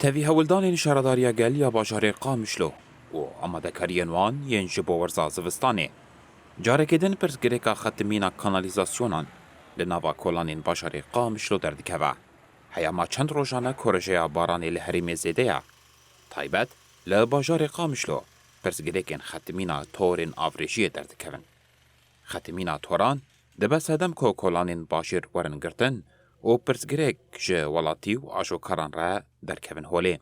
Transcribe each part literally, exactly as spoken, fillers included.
Tevî hewldanên Şaredariya Gel ya bajarê Qamişlo û amadekariyên wan yên ji bo werza zivistanê, carekê din pirsgirêka xetimîna kanalîzasyonan li nava kolanên bajarê Qamişlo derdikeve. Heyama çend rojan e ku rijeya baranê li herêmê zêde ye. Taybet li bajarê Qamişlo pirsgirêkên xetimîna torên avrêjiyê derdikevin. Xetimîna toran dibe sedem ku kolanên bajêr werin girtin û pirsgirêk ji welatî û ajokaran re derkevin holê.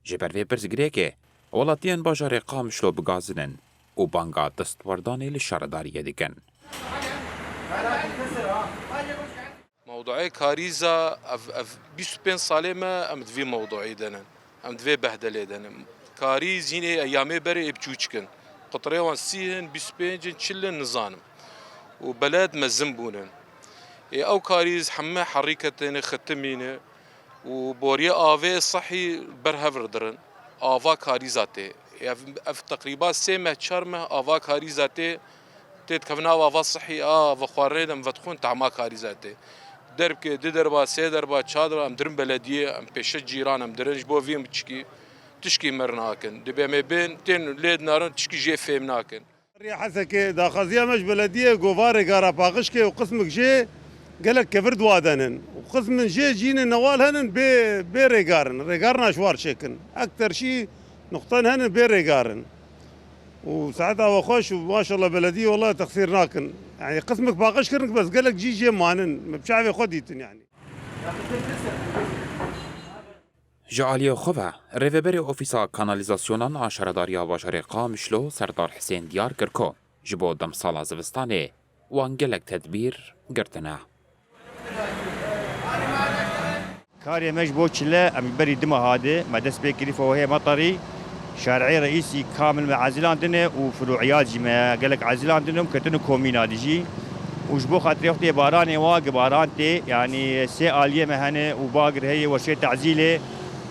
Ji ber vê pirsgirêkê welatiyên bajarê Qamişlo bi gazin in û banga destwerdanê li şaredariyê dikin. Mewduê karîza ev, ev bîst û pênc salê me em di vî mewduê de ne. Em di vê behdelê de ne. Karîz hîn ê eyamê berê ê biçûçik in. Qutirê wan sî hin, bîst û pênc in, çil in, nizanim. Û beled mezin bûne. Ê ew karîz heme herîketê ne, xitimî ne. Û boriyê avê sehî ber hev re dirin. Ava karîza tê. Ev, ev teqrîba sê meh, çar meh ava karîza tê. Tê dikevin ava, ava sihî, a, ava xwarinê de em vedixwin, tahma karîza tê. Derbkê, di derba, sê derba, çar derba, em dirin belediyê, em pêşe cîran, em dirin, ji bo vî em çikî, tişkî mir nakin. Dibê em ê bên, tên lê dinarin, tişkî jê fêm nakin. Rêya Hesekê, daxwaziya me ji belediyê, ku va rêgara paqij ke û qismik jê gelek kevir diwadenin. Û qismin jê cînên newal henin bê, bê rêgarin. Rêgarina ji war çêkin. Ekter şî nuqten henin bê rêgarin. Û saeta we xweş û maşallah belediyê wela texsîr nakin. Yani qismek paqij kirin bes gelek cî jê manin. Me bi çavê xwe dîtin yani. Ji aliyê xwe ve rêveberê Ofîsa Kanalîzasyonan a Şaredariya Bajarê Qamişlo Serdar Hisên diyar kir ku ji bo demsala zivistanê wan gelek tedbîr girtine. Karê me ji bo çile, em berî dima hade, me dest pê kirî fewehê meterî, şer'ê reîsî kamil me ezilandine û firûiyat jî me gelek ezilandine û ketine komîna dijî. Û ji bo xatirê wextê baranê wa, gi baran tê, yanî sê aliyê me hene û bagir heye, weşê tezîlê,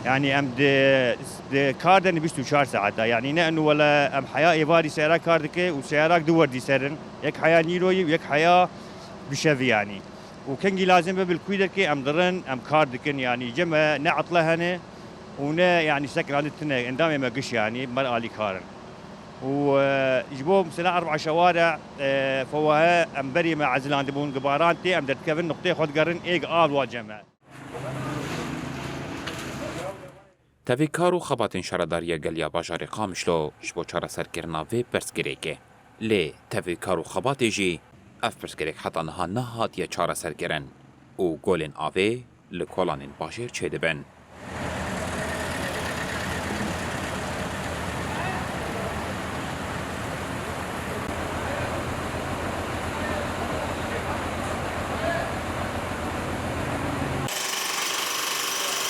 yanî em di, di kar de ne bîst û çar saeta. Yanî ne enu wele em heya êvarî seyara kar dike û seyarak du werdî serin. Yek heya nîroyî û yek heya bişevî yanî. Û kengî lazim be bil kûy derkê em dirin, em kar dikin, yanî cem me ne etle hene û ne, yanî seknandî tine, endamê me giş, yanî mer alîkar in. Û, e, ji bo mesela erba şeware, e, fewahe em berî me ezilandibûn, gi baran tê, em derdikevin nuqteyê xwe digerin, ê gi av wa cem me. Tevî kar û xebatên Şaredariya Gel ya Bajarê Qamişlo ji bo çareserkirina vê pirsgirêkê. Lê tevî kar û xebatê jî ev pirsgirêk heta niha nehatiye çareserkirin û golên avê li kolanên bajêr çêdibin.